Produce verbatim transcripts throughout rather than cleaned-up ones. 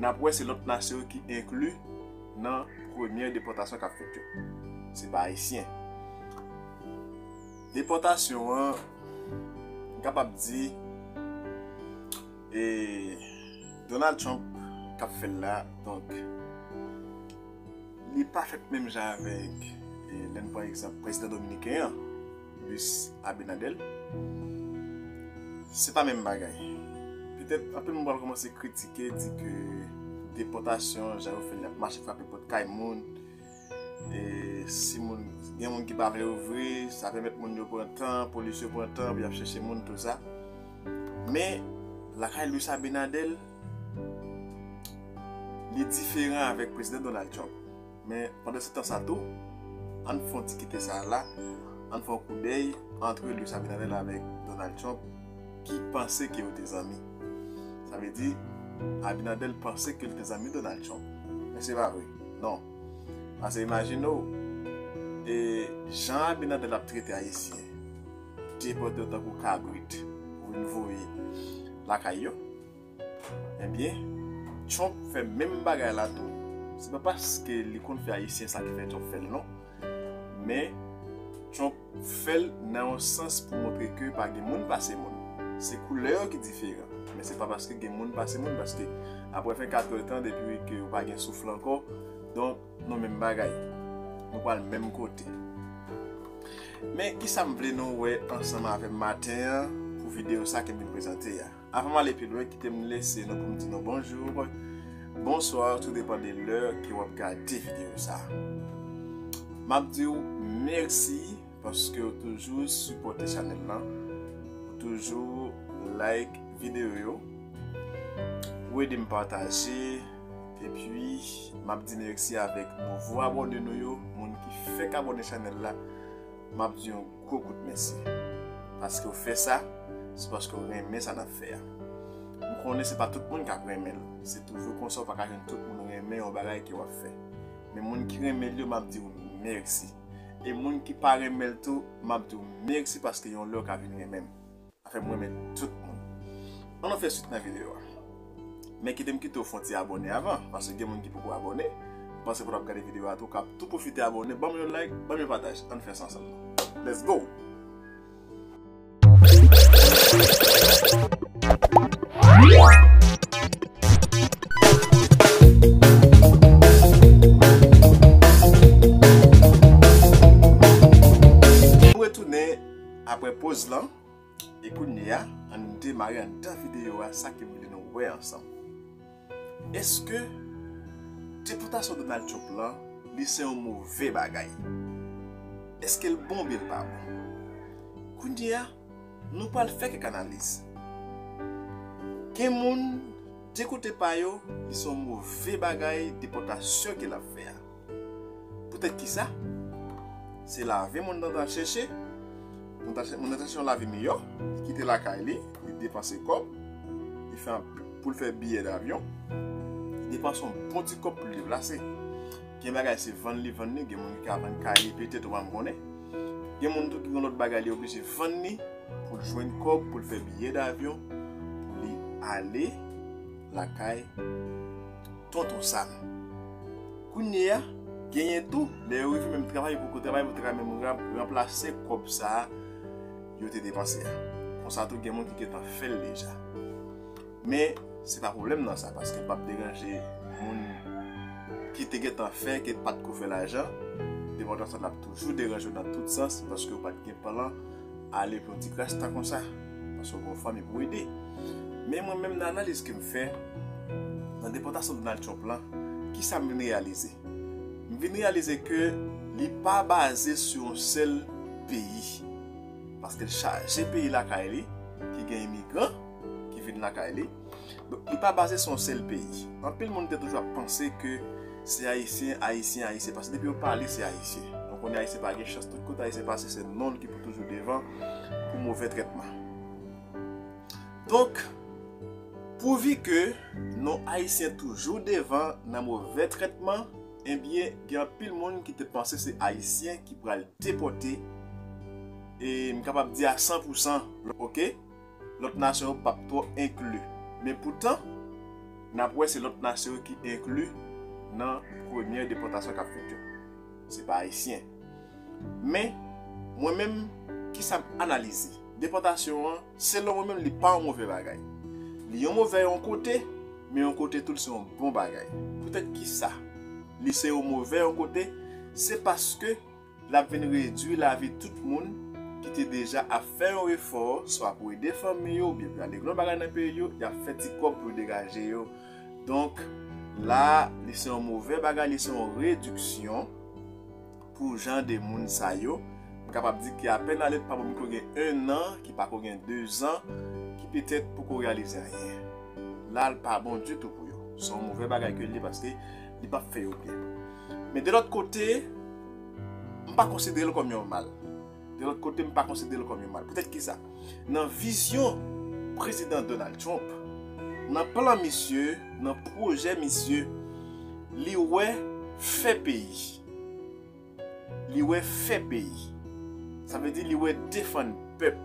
N ap wè se lòt nasyon yo ki enkli nan premye depòtasyon k ap fèt yo. Se pa Ayisyen. Depòtasyon an, m kapab di, e, Donald Trump k ap fè l la, donk, li pa fèt menm jan avèk, e, lè n pran egzanp prezidan dominiken an, Luis Abinader. Se pa menm bagay. Petèt, anpil moun pral kòmanse kritike, di ke depòtasyon, jan yo fè l, y ap mache frape pòt kay moun. E si moun, gen moun ki pa vle ouvri, sa pèmèt moun yo pran tan, polis yo pran tan pou y ap chèche moun, tou sa. Men, lakay Luis Abinader, li diferan avèk prezidan Donald Trump. Men, pandan se tan sa tou, ann fè yon ti kite sa la, ann fè yon koudèy ant Luis Abinader avèk Donald Trump, ki panse ke yo te zanmi. Sa vle di, Abinader panse ke li te zanmi Donald Trump. Men se pa vre. Non. Paske imajine w, e, jan Abinader ap trete Ayisyen, depòte yo tankou kabrit, pou vin voye lakay yo. Ebyen, Trump fè menm bagay la tou. Se pa paske li konn fè Ayisyen sa ki fè Trump fè l, non. Men, Trump fè l nan yon sans pou montre ke pa gen moun pase moun. Se koulè yo ki diferan. Men se pa paske gen moun pase moun, paske apre vennkatè tan, depi ke ou pa gen souf la ankò, donk, nou menm bagay. Nou pral menm kote. Men, kisa m vle nou wè ansanm avè m maten an pou videyo sa ke m vin prezante a? Avan m ale pi lwen, kite m lese nou pou m di nou bonjou, bonswa, tou depann de lè ke w ap gade videyo sa. M ap di w mèsi paske w toujou sipòte chanèl lan, w toujou like videyo yo, w ede m pataje, epi m ap di mèsi avèk nouvo abòne nou yo, moun ki fèk abòne chanèl la, m ap di yon gwo kout mèsi. Paske w fè sa, se paske w renmen sa n ap fè a. M konnen se pa tout moun k ap renmen l. Se toujou konsa, w pa ka jwenn tout moun renmen yon bagay ke w ap fè. Men moun ki renmen l yo, m ap di w mèsi. E moun ki pa renmen l tou, m ap di w mèsi paske yon lè w ka vin renmen m. Sa fè m renmen tout moun. Ann fè swit nan videyo a. Men kite m kite w fè yon ti abòne avan, paske gen moun ki poko abòne. M panse pandan w ap gade videyo a tou, w ka tou pwofite abòne, ban m yon like, ban m yon pataj. Ann fè sa ansanm. Let's go! Nou retounen apre poz lan. E kounye a, ann demare anndan videyo a, sa ke m vle nou wè ansanm. Èske depòtasyon Donald Trump lan, li se yon move bagay? Èske l bon oubyen l pa bon? Kounye a, nou pral fè kèk analiz. Gen moun, de kote pa yo, li se yon move bagay depòtasyon ke l ap fè a. Poutèt kisa? Se lavi moun nan t al chèche. Moun nan t al chèche yon lavi miyò. Li kite lakay li, li depanse kòb, li fè pou l fè biyè davyon, li depanse yon bon ti kòb pou l deplase. Gen bagay se vann li vann li, gen moun ki ka vann kay li petèt, ou pa konnen. Gen moun tou ki gen lòt bagay li oblije vann li pou l jwenn kòb, pou l fè biyè davyon, pou li ale lakay Tonton Sam. Kounye a, genyen tou, lè yo rive menm travay, yo poko travay, yo te ka menm ran-, ranplase kòb sa a yo te depanse a. Konsa tou, gen moun ki gentan fè l deja. Men, se pa pwoblèm nan sa, paske l p ap deranje moun ki te gentan fè, ki pa t ko fè lajan. Depòtasyon l ap toujou deranje w nan tout sans, paske w pa t gen plan ale pou yon ti kras tan konsa, paske w gen yon fanmi pou ede. Men mwen menm, nan analiz ke m fè nan depòtasyon Donald Trump lan, kisa m vin reyalize? M vin reyalize ke li pa baze sou yon sèl peyi. Paske l chaje peyi lakay li, ki gen imigran, ki vin lakay li. Donk, li pa baze sou yon sèl peyi. Anpil moun te toujou ap panse ke se Ayisyen, Ayisyen, Ayisyen. Paske depi yo pale, se Ayisyen. Donk, konnen Ayisyen pa gen chans. Tout kote Ayisyen pase, se non l ki pou toujou devan pou move trètman. Donk, pouvi ke non Ayisyen toujou devan nan move trètman, ebyen, gen anpil moun ki te panse se Ayisyen ki pral depòte, e m kapab di a san pou san, oke? Lòt nasyon yo p ap twò enkli. Men poutan, N ap wè se lòt nasyon yo ki enkli nan premyè depòtasyon k ap fèt yo. Se pa Ayisyen. Men, mwen menm, kisa m analize? Depòtasyon an, selon mwen menm, li pa yon move bagay. Li yon move yon kote, men yon kote tou, li se yon bon bagay. Poutèt kisa li se yon move yon kote? Se paske l ap vin redui lavi tout moun ki te deja ap fè yon efò, swa pou ede fanmi yo, oubyen pou y al regle yon bagay nan peyi yo, y ap fè ti kòb pou yo degaje yo. Donk, la, li se yon move bagay, li se yon rediksyon pou jan de moun sa yo. M kapab di ki apèn ale, pa moun ki gen en an, ki pako gen de zan, ki petèt poko reyalize anyen. La, l pa bon ditou pou yo. Se yon move bagay ke l ye paske li p ap fè yo byen. Men de lòt kote, m pa konsidere l kòm yon mal. De lòt kote, m pa konsidere l kòm yon mal. Poutèt kisa? Nan vizyon prezidan Donald Trump, nan plan misye, nan pwojè misye, li wè fè peyi. Li wè fè peyi. Sa vle di li wè defann pèp.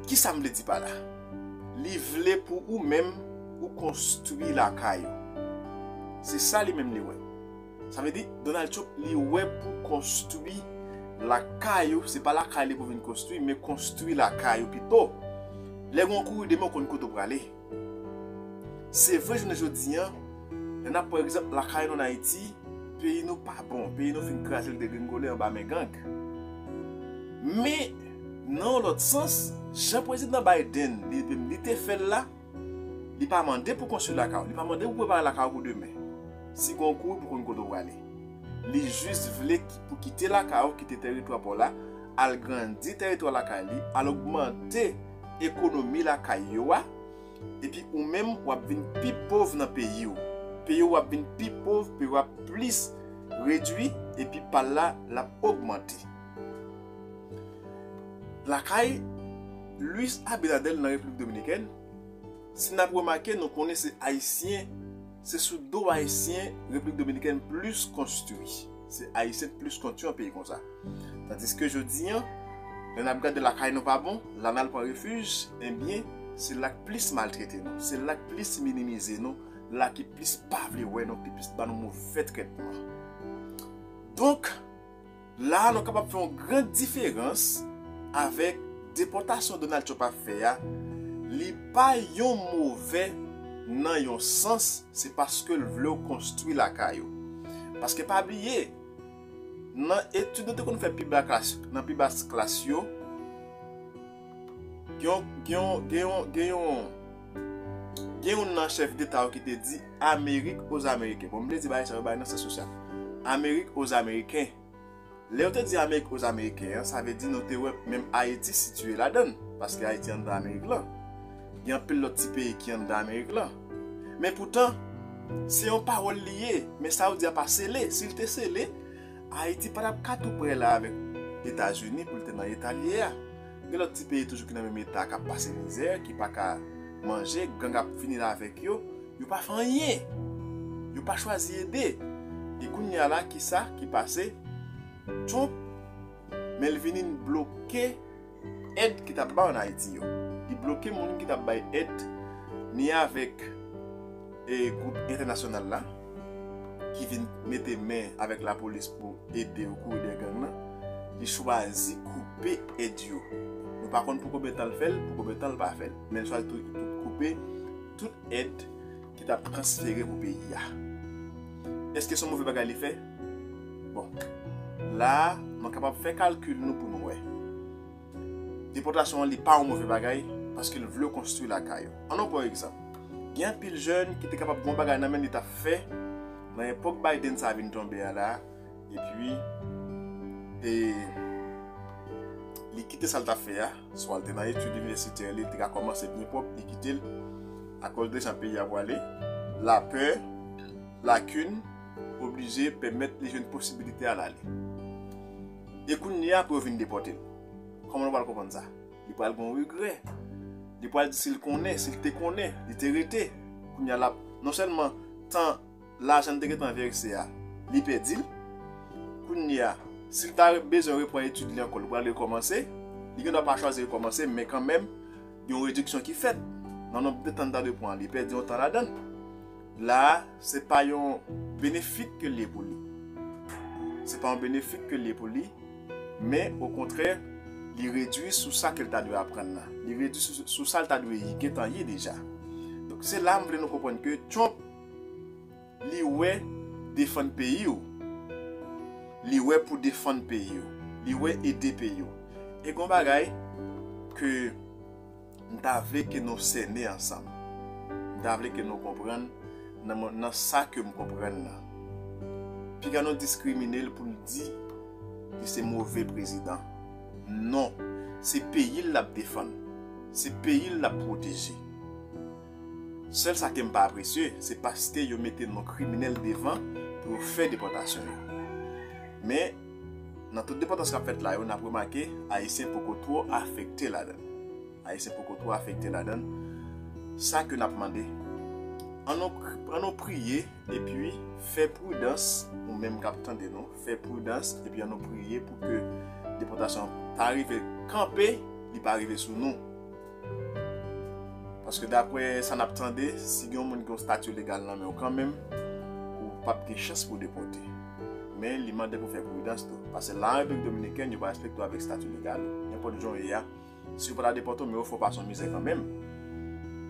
Kisa m vle di pa la? Li vle pou ou menm ou konstwi lakay ou. Se sa li menm li wè. Sa vle di Donald Trump li wè pou konstwi lakay ou, se pa lakay li pou vin konstwi, men konstwi lakay ou pito. Lè gen yon kouri demen ou konn kote w prale. Se vre, jounen jodi an, lè n ap pran egzanp lakay nou ann Ayiti, peyi nou pa bon, peyi nou fin kraze, l degringole anba men gang. Men, nan yon lòt sans, jan prezidan Biden li, li te fè l la, li pa mande pou konstwi lakay ou, li pa mande pou prepare lakay ou pou demen. Si gen yon kouri, pou konn kote w prale. Li jis vle ki, pou kite lakay ou, kite tèritwa pa w la, al grandi tèritwa lakay li, al ogmante ekonomi lakay yo a, epi ou menm w ap vin pi pòv nan peyi w. Peyi w ap vin pi pòv, peyi w ap plis redui, epi pa l la, l ap ogmante. Lakay Luis Abinader nan Repiblik Dominikèn, si n ap remake, nou konnen se Ayisyen, se sou do Ayisyen Repiblik Dominikèn plis konstwi. Se Ayisyen k plis konstwi yon peyi konsa. Tandiske jodi an, lè n ap gade lakay nou pa bon, la n al pran refij, ebyen, se la k plis maltrete nou, se la k plis minimize nou, la ki plis pa vle wè nou, ki plis ba nou move trètman. Donk, la a nou kapab fè yon gran diferans avèk depòtasyon Donald Trump ap fè a. Li pa yon move nan yon sans, se paske l vle w konstwi lakay ou. Paske pa bliye, nan etid nou te konn fè pi ba klas, nan pi ba klas yo, gen yon, gen yon, gen yon, gen yon, gen youn nan chèf deta yo ki te di Amerik ozamerike. Bon, m vle di bagay sa yo bay nan sans sosyal. Amerik ozamerike. Lè yo te di Amerik ozamerike an, sa vle di nou te wè menm Ayiti sitiye ladan l, paske Ayiti anndan Amerik lan. Gen anpil lòt ti peyi ki anndan Amerik lan. Men poutan, se yon pawòl li ye, men sa yo di a pa sele. Si l te sele, Ayiti pa t ap ka tou prè la avèk Etazini pou l te nan eta l ye a. Gen lòt ti peyi toujou ki nan menm eta k ap pase mizè, ki pa ka manje, gang ap fini la avèk yo, yo pa fè anyen. Yo pa chwazi ede. E kounye a la, kisa ki pase? Trump, men l vini bloke èd ki t ap bay ann Ayiti yo. Li bloke moun ki t ap bay èd, ni avèk e gwoup entènasyonal la, ki vin mete men avèk lapolis pou ede yo kouri dèyè gang nan, li chwazi koupe èd yo. Nou pa konn pou konbyen tan l fè l, pou konbyen tan l pa fè l. Men l chwazi tou, tou koupe tout èd ki t ap transfere pou peyi a. Èske se yon move bagay li fè? Bon, la a, nou kapab fè kalkil nou pou nou wè. Depòtasyon an, li pa yon move bagay, paske l vle w konstwi lakay ou. Ann nou pran egzanp. Gen anpil jèn ki te kapab gen yon bagay nan men li t ap fè nan epòk Biden sa vin tonbe a la, epi e, li kite sa l t ap fè a, swa l te nan etid inivèsitè li, li te ka kòmanse byen pwòp, li kite l akoz de jan peyi a pwale, lapè, lakin, oblije pèmèt li jwenn posibilite al ale. E kounye a pou yo vin depòte l. Kòman nou pral konprann sa? Li pral gen yon regrè. Li pral di si l konnen, si l te konnen, li te rete. Kounye a l ap, non sèlman tan lajan l te gentan vèse a, li pèdi l. Kounye a, si l ta re-, bezwen repran etid li ankò, li pral rekòmanse. Li gendwa pa chwazi rekòmanse, men kanmenm, gen yon rediksyon ki fèt. Nan nonb de tan l ta dwe pran, li pèdi yon tan ladan l. La a, se pa yon benefit ke l ye pou li. Se pa yon benefit ke l ye pou li, men okontrè, li redui sou sa ke l ta dwe aprann nan. Li redui sou, sou sa l ta dwe gentan ye deja. Donk, se la m vle nou konprann ke Trump, li wè defann peyi w. Li wè pou defann peyi w. Li wè ede peyi w. E gon bagay ke m ta vle ke nou sène ansanm. M ta vle ke nou konprann nan, nan sa ke m konprann nan. Piga nou diskrimine l pou n di li se move prezidan. Non, se peyi l l ap defann. Se peyi l l ap pwoteje. Sèl sa ke m pa apresye, se paske yo mete non kriminèl devan pou yo fè depòtasyon yo. Men, nan tout depòtasyon k ap fèt la yo, n ap remake, Ayisyen poko twò afekte ladan l. Ayisyen poko twò afekte ladan l. Sa ke n ap mande, ann nou, ann nou priye, epi fè pridans, ou menm k ap tande nou, fè pridans, epi ann nou priye pou ke depòtasyon ta rive kanpe, li pa rive sou nou. Paske daprè sa n ap tande, si gen yon moun ki gen yon stati legal nan men w kanmenm, ou p ap gen chans pou w depòte. Men li mande pou fè pridans tou. Paske la an Repiblik Dominikèn, yo pa respekte w avèk stati legal ou. Nenpòt jan w ye a, si yo pa ta depòte w, men yo fè w pase yon mizè kanmenm.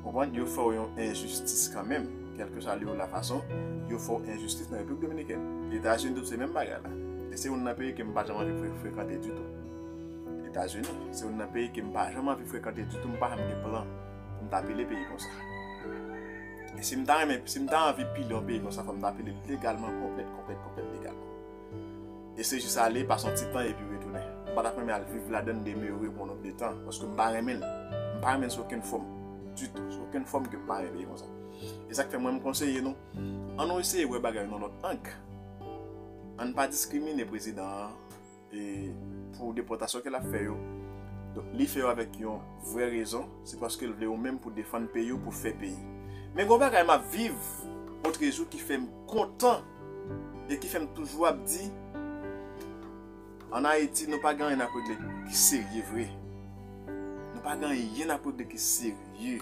Konprann? Yo fè w yon enjistis kanmenm. Kèlkeswa lè yo la fason, yo fè w enjistis nan Repiblik Dominikèn. Etazini tou se menm bagay la. E se youn nan peyi ke m pa janm anvi fre-, frekante ditou. Etazini, se youn nan peyi ke m pa janm anvi frekante ditou, m pa janm gen plan pou m ta pile peyi konsa. E si m ta renmen, si m ta anvi pile yon peyi konsa, fò m ta pile l legalman, konplèt, konplèt, konplèt legalman. E se jis ale, pase yon ti tan epi retounen. M pa t ap renmen al viv ladan l, demere pou yon nonb de tan, paske m pa renmen l. M pa renmen l sou okenn fòm, ditou, sou okenn fòm ke m pa renmen peyi konsa. E sa k fè mwen m konseye nou, ann nou eseye wè bagay yo nan lòt ang. Ann pa diskrimine prezidan an, e pou depòtasyon ke l ap fè yo. Donk, li fè yo avèk yon vrè rezon, se paske l vle ou menm pou defann peyi w, pou fè peyi. Men gon bagay m ap viv otrejou ki fè m kontan e ki fè m toujou ap di, ann Ayiti, nou pa gen anyen n ap regle ki serye vre. Nou pa gen anyen n ap regle ki serye.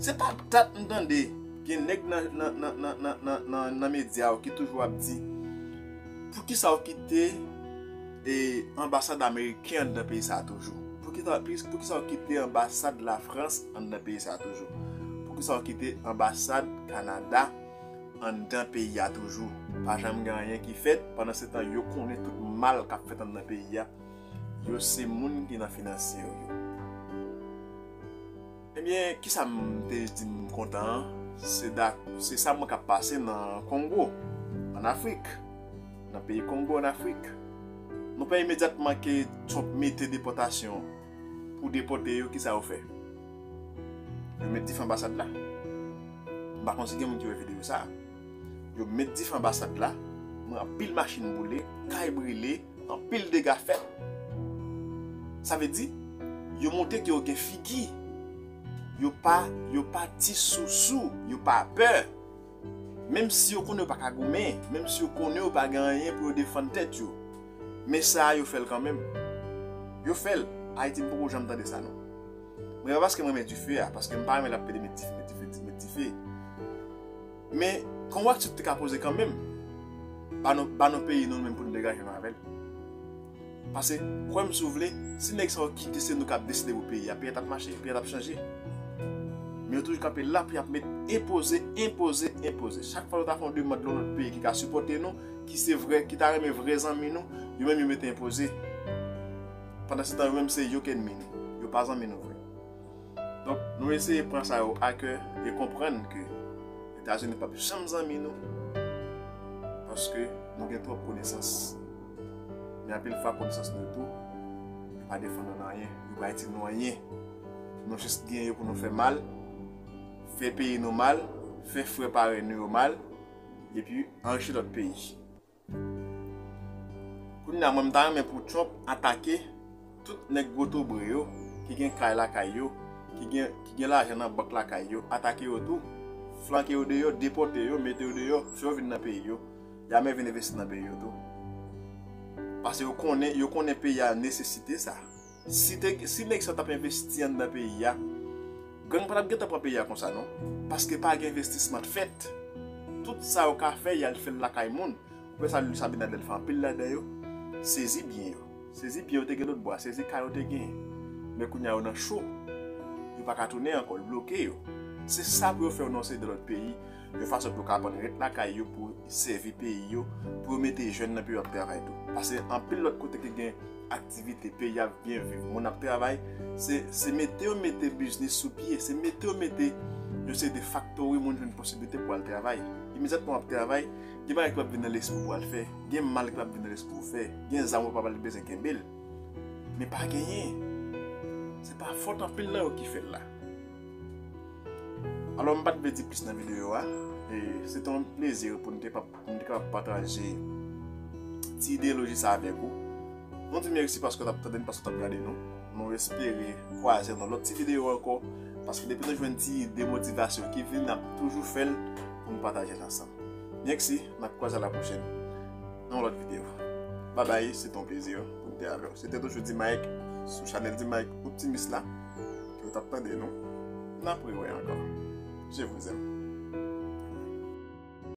Se pa dat m tande gen nèg nan, nan, nan medya yo ki toujou ap di, poukisa w kite, e, anbasad ameriken anndan peyi sa a toujou? Poukisa, poukisa w kite anbasad Lafrans anndan peyi sa a toujou? Poukisa w kite anbasad Kanada anndan peyi a toujou? Pa janm gen anyen ki fèt, pandan se tan yo konnen tout mal k ap fèt anndan peyi a. Yo se moun ki nan finansye yo. Ebyen, kisa m te di m kontan an? Se da-, se sa mwen k ap pase nan Kongo, ann Afrik, nan peyi Kongo, ann Afrik. Nou pa imedyatman ke Trump mete depòtasyon pou depòte yo, kisa yo fè? Yo met dife anbasad la. M pa konn si gen moun ki wè videyo sa a. Yo met dife anbasad la, anpil machin boule, kay brile, anpil dega fèt. Sa vle di, yo montre ke yo gen figi. Yo pa, yo pa ti sousou, yo pa pè. Menm si yo konnen yo pa ka goumen, menm si yo konnen yo pa gen anyen pou yo defann tèt yo. Men sa a, yo fè l kanmenm. Yo fè l. Ayiti, m poko janm tande sa, non. Mwen, pa paske m renmen dife a, paske m pa renmen l ap pede met dife, met dife, met dife. Men, kon w aksyon te ka poze kanmenm, ba nou, ba nou peyi nou, nou menm pou nou degaje nou avè l. Paske, kwè m si w vle, si nèg sa yo kite se nou k ap deside pou peyi a, peyi a t ap mache, peyi a t ap chanje. Men yo toujou kanpe la pou y ap met enpoze, enpoze, enpoze. Chak fwa nou ta fè yon demann yon lòt peyi ki ka sipòte nou, ki se vrè, ki ta renmen vrè zanmi nou, yo menm yo mete enpoze. Pandan se tan, yo menm se yo k ènmi nou. Yo pa zanmi nou vre. Donk, nou eseye pran sa yo a kè e konprann ke Etazini p ap janm zanmi nou, paske nou gen twòp konesans. Men anpil fwa, konesans nou yo tou, yo pa defann nou nan anyen, yo pa itil nou anyen. Nou jis gen yo pou nou fè mal, fè peyi nou mal, fè frè parèy nou yo mal, epi anrichi lòt peyi. Kounye a, mwen, m ta renmen pou Trump atake tout nèg gwo tobre yo, ki gen kay lakay yo, ki gen, ki gen lajan nan bank lakay yo, atake yo tou, flanke yo deyò, depòte yo, mete yo deyò, fè yo vin nan peyi yo. Jamè vin envesti nan peyi yo tou. Paske yo konnen, yo konnen peyi a nesesite sa. Si te, si nèg sa t ap envesti anndan peyi a, Gang pa t ap gentan pran peyi a konsa non, paske pa gen envestisman t fèt. Tout sa yo ka fè, y al fè l lakay moun. Ou wè sa Luis Abinader fè anpil ladan yo? Sezi byen yo. Sezi byen yo te gen lòt bò a, sezi kay yo te genyen. Men kounye a yo nan cho. Yo pa ka tounen ankò, l bloke yo. Se sa pou yo fè yo nan yon seri de lòt peyi, yon fason pou yo ka aprann ret lakay yo, pou sèvi peyi yo, pou yo mete jèn nan peyi yo ap travay tou. Paske anpil lòt kote ki gen aktivite, peyi ap byen viv, moun ap travay, se, se mete yo mete biznis sou pye, se mete yo mete yon seri de faktori moun jwenn posiblite pou al travay. Imedyatman w ap travay, gen bagay ki p ap vin nan lespri w pou al fè, gen mal ki p ap vin nan lespri w fè, gen zam ou p ap al bezwen kenbe l. Men pa genyen. Se pa fòt anpil nan yo ki fè l la. Alò, m pa t vle di plis nan videyo a. E, se te yon plezi pou m te pa pou m te kapab pataje ti ideoloji sa avèk ou. Nou di mèsi paske w t ap tande n, paske w t ap gade nou. Nou espere kwaze nan lòt ti videyo ankò, paske depi nou jwenn ti ide motivasyon ki vin, n ap toujou fè l pou n pataje l ansanm. Mèsi, n ap kwaze a la pwochèn nan yon lòt videyo. Babay, se te yon plezi pou m te avè w. Se te toujou D-Mike sou chanèl D-Mike Optimis la, ke w t ap tande nou. N ap rewè ankò. Je vous aime.